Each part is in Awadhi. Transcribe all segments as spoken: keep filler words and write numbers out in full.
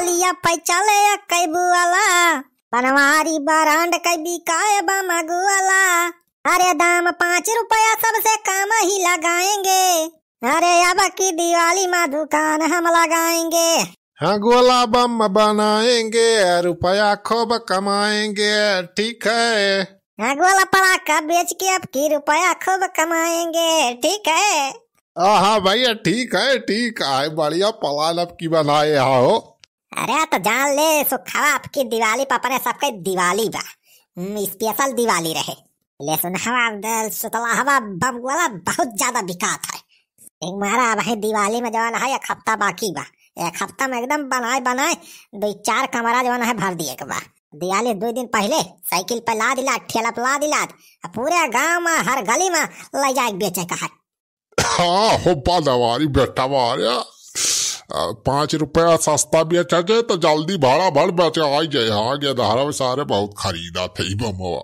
लिया पैसा ले कई बुआला, बनवारी brand कई बिकाए बा मगुआला। अरे दाम पाँच रुपया सबसे कम ही लगाएंगे। अरे अब की दिवाली मा दुकान हम लगाएंगे। हाँ, गोला बम बनाएंगे, रुपया खूब कमाएंगे, ठीक है। हाँ, गोला पटाखा बेच के अब की रुपया खूब कमाएंगे, ठीक है। हाँ, हाँ भैया, ठीक है, ठीक है, बढ़िया plan अब की बनाए हो। अरे तो जान ले सुखवा, अब की दिवाली पर अपने सबके दिवाली बा। हम्म, special दिवाली रहे। ले सुन हवा, सुतला हवा बम गोला बहुत ज्यादा बिकात है। एक मारा अब है दिवाली में जवन है एक हफ्ता बाकी बा। एक हफ्ता में एकदम बनाए बनाए दो चार कमरा जवन है भर दिए के बा। दिवाली दो दिन पहले साइकिल पे लाद इलाद, ठेला पे लाद इलाद, आ पूरे गांव में हर गली में ले जाए के बेचे का है। हाँ हो बनवारी बेटवा, अरे, आ, पाँच रुपया सस्ता बेचा जाए तो जल्दी भाड़ा भर बेचा आई जाए। हाँ, गेदहरा में सारे बहुत खरीदा थे ई बमवा।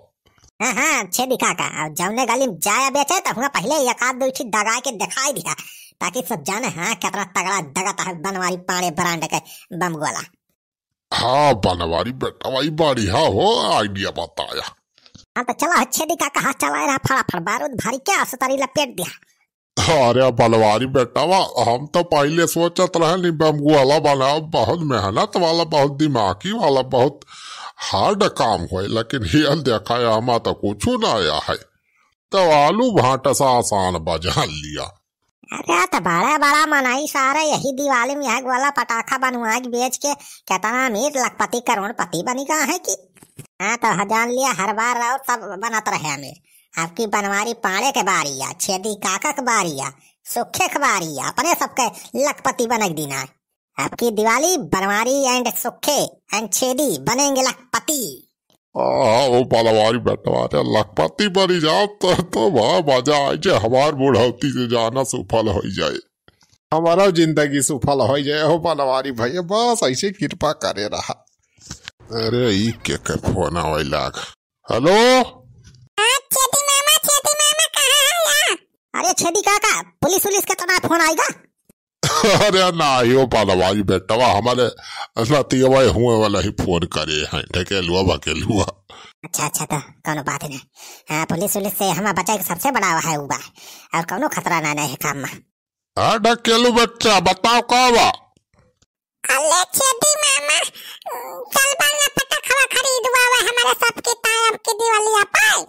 हाँ, हाँ, छेदी काका, अब जौने गली में जाया बेचे तो हुआ पहले एक आध दो ठी दगा के दिखाई दिया, ताकि सब जाने, हाँ, कितना तगड़ा दगत है बनवारी पाड़े brand के बम गोला। हाँ, बनवारी बेटवा, ई बढ़िया हो idea बताया। हाँ, तो चला, छेदी काका, हाँ, चला रहा, फटाफट बारूद भरी के सुतरी लपेट दिया। अरे बनवारी बेटवा, हम तो पहले सोचत रहे नहीं बम गोला बनाओ, बहुत मेहनत वाला, बहुत दिमागी वाला, बहुत hard काम होए, लेकिन हियल देखा है, हमा तो कुछ ना आया है। तो आलू भाटा सा आसान बजा लिया। अरे, तो बड़ा बड़ा मनई सारे यही दिवाली में यह गोला पटाखा बनवा के बेच के कितना अमीर लखपति करोड़पति बनी गा है कि। हाँ, तो ह-, जान लिया, हर बार और सब बनत रहे अमीर। अब की बनवारी पाड़े के बारी आ, छेदी काका के बारी आ, सुखे के बारी आ, अपने सबके लखपति बनक दीना है। अब की दिवाली बनवारी and सुखे and छेदी बनेंगे लखपति। आ, ओ बनवारी बेटवा, अरे लखपति बनी जाओ तो, तो बा मजा आए जे हमार बुढ़ौती से जाना सुफल होई जाए, हमारा जिंदगी सुफल होई जाए। हो बनवारी भैया, बस ऐसे कृपा करे रहा। अरे ई के के फोन आवे लाग। हेलो। हाँ, छेदी मामा, छेदी मामा, कहाँ है यार? अरे छेदी काका, पुलिस उलिस के तो ना फोन आएगा? अरे नाही हो बनवारी बेटवा, हमारे नतियवा हुए वाला ही फोन करे हैं, ढकेलुआ भकेलुआ। अच्छा, अच्छा, तो कौनो बात नहीं। हाँ, पुलिस उलिस से हमार बचाए के सबसे बड़ा है उपाय, और कौनो खतरा ना, नहीं है काम में। हाँ, ढकेलू बच्चा, बताओ का बा? अरे छेदी मामा, चल बा ना पटाखवा खरीदवावे हमारे सबके तायब के दिवालिया पाए।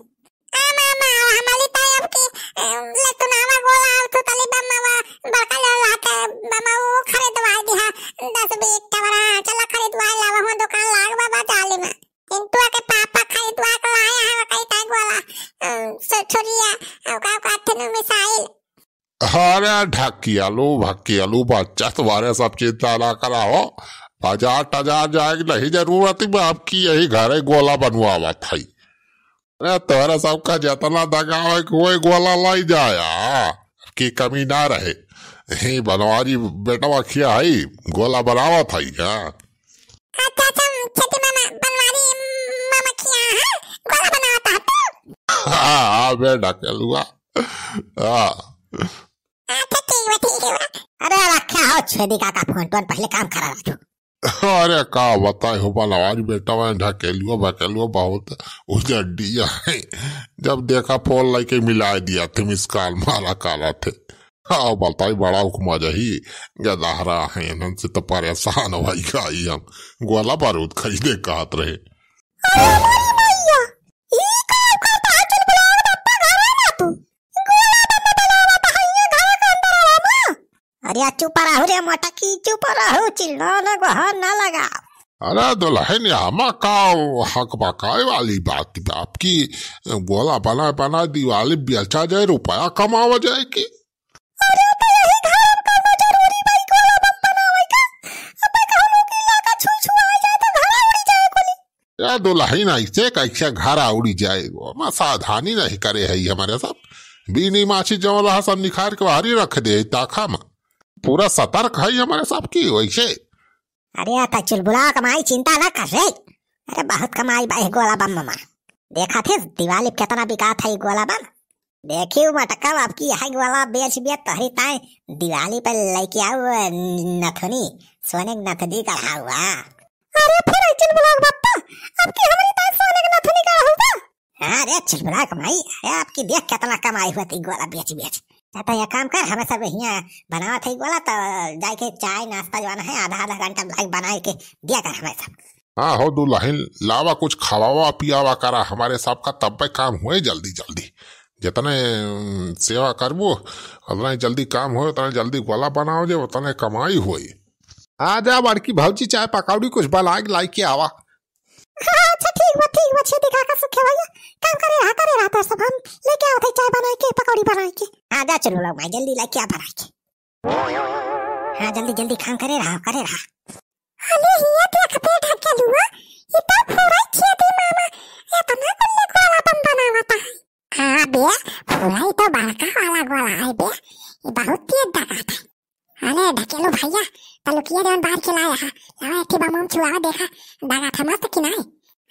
आ मामा, हमारी ताई अब की, अ, ले तू नावा गोला और तू तली बम मामा, बड़का लोला के बम वो खरीदवा दिया, दस बीस टवरा, चला खरीदवा लावा, हुआ दुकान लाग बाबा जाली में। चिंटुआ के पापा खरीदवा के लाए हैं, वो कई ताई गोला, अ, छु-, छुरिया, अ, का, का, थेनु मिसाइल। अरे ढकियालू, भकियालू, बच्चा तुम्हारे सब चिंता ना करा हो। बाजार टाजार जाए के नहीं जरूरत ही, अब की यही घरे गोला बनवावत है। अरे तोहरा सबका जितना दगावे के होए गोला लाई जाया, की कमी ना रहे। ही बनवारी बेटवा खिया है, गोला बनावत है का? अच्छा, अच्छा, छेदी मामा, बनवारी मामा खिया है, गोला बनावत है तू? हाँ, हाँ, बे ढकेलुआ। हाँ। अच्छा, ठीक बा, ठीक बा। अरे रखा हो छेदी काका फोन टोन, पहले काम करा राजू। अरे का बताए हो बनवारी बेटवा, ढकेलुआ भकेलुआ बहुत उजड्डिया है। जब देखा फोन लाइके मिलाए दिया थे, मिस कॉल मारा काला थे। हाँ बताई बड़ा हुक्मा जही गदहरा है, इन्हन से तो परेशान हो गई हम। गोला बारूद खरीदे कहत रहे। अरे हमारी मैया, ई का करता है चुलबुलाओ बप्पा घरे ना तू। गोला बम बनावा तो हइये घर के अंदर आवा ना। अरे चुप रहू रे मोटकी, चुप रहू, चिल्ला ना, गोहार ना लगा। अरे दुल्हन, हमा का हक बकाए वाली बात बा आपकी? गोला बना बना दिवाली बेचा जाए, रुपया कमावा जाए की? अरे तो यही घर में कोनो जरूरी बा ई गोला बम बनावे का? अबे कहलो कि लाका छुई छुआ आ जाए तो घर उड़ी जाए कुली। या दुल्हन, ऐसे कैसे घर उड़ी जाए? वो मा सावधानी नहीं करे है हमारे सब। बीनी माछी जौन रहा सब निखार के बाहरी रख दे ताखा में। पूरा सतर्क है हमारे सब की वैसे। अरे त चुलबुला कमाई चिंता ना कर रे। अरे बहुत कमाई बा गोला बम मा। देखा थे दिवाली पे कितना बिकात है गोला बम। देखियो मटका, अब की हाई वाला बेच बेच तोहरी ताई दिवाली पे लेके आऊ, अ, नथुनी, सोने के नथुनी गढ़ाऊ। अरे फिर चिलबुलाक बप्पा, अब की हमरी ताई सोने के नथुनी गढ़ाऊ बा? हाँ रे चिलबुलाक माई, अरे अब की देख केतना कमाई होत ई गोला बेच बेच। त तैं एक काम कर, हमें सब हियाँ बनावत है गोला, त जाइके चाय नाश्ता जौन है आधा आधा घंटा लाइक बनाइके दिया कर हमें सब। हाँ हो दुलहिन, लावा कुछ खवावा पियावा करा हमरे सबका, तब्बे काम होए जल्दी जल्दी। जितने, उम, सेवा करबो, उतने जल्दी काम होए, उतने जल्दी गोला बनाओ जे, उतने कमाई होए। आ जा बड़की भौजी, चाय पकौड़ी कुछ बनाइके लाइके आवा। हाँ, अच्छा ठीक बा, ठीक बा, छेदी काका सुखे भैया, काम करे रहा, करे रहा, तो सब हम लेके आवत है चाय बनाइके, पकौड़ी बनाइके। हाँ जा चलो लोग भाई, जल्दी लाइके आ बनाइके। हाँ जल्दी जल्दी काम करे रहा, करे रहा। अरे हिया देख बे ढकेलुआ, ई तो फुरई छेदी मामा, एतना गुल्ले गोला बम बनावत है। हाँ बे, फुरई तो बड़का वाला गोला है बे, ई बहुत तेज दगात है। अरे ढकेलू भैया, तलुकिया जौन बाहर के लाया है, लावा एक ठे बम उम छुआवा देखा, दगात है मस्त कि नाई?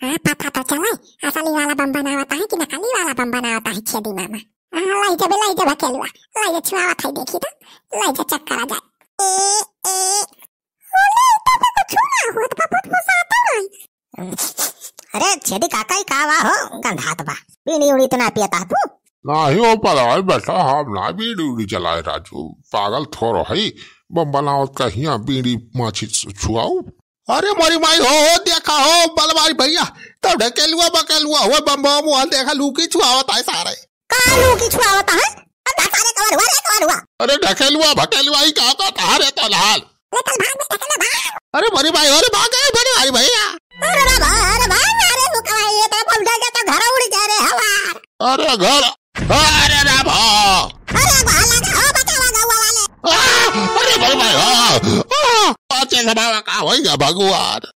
हाँ, पता तो चले, असली वाला बम बनावत है कि नकली वाला बम बनावत है छेदी मामा। हाँ, लाई जा बे, लाई जा ढकेलुआ, लाई जा छुआवत है देखी तो, लाई जा चेक करा जाए। ए, ए, अरे, ई तो कुछ ना होत बा, बहुत मजा आता नहीं। अरे, छेदी काका, ई का बा हो? गंधात बा। बीड़ी उड़ी तो ना पियत हा तू? नाही हो पराए बेटा, हम ना बीड़ी उड़ी जलाए राजू। पागल थोरो है, बम बनावत का हियाँ बीड़ी माछी छु-, छुआऊ। अरे मोरी माई हो, हो देखा हो, बलवारी भैया, तो ढकेलुआ बकेलुआ हो, बम बम हुआ देखा लूकी छुआवत है सारे। का लूकी छुआवत है? अरे सारे कवर हुआ रे, कवर हुआ। अरे ढकेलुआ भकेलुआ ही का कहत हा रे तलहाल। ले चल भाग बे, ढकेलुआ भाग। अरे मोरी माई, अरे भाग गए बलवारी भैया। अरे रे भाग, अरे भाग, अरे रुक भाई, ये तो हम डर गए तो घर उड़ गया रे हमार। अरे घर, अरे रे भाग। अरे भाग लगा हो, बचावा गौवा वाले। आ, अरे मोरी माई, आ, आ, पाछे घमावा का होई गया भगवान।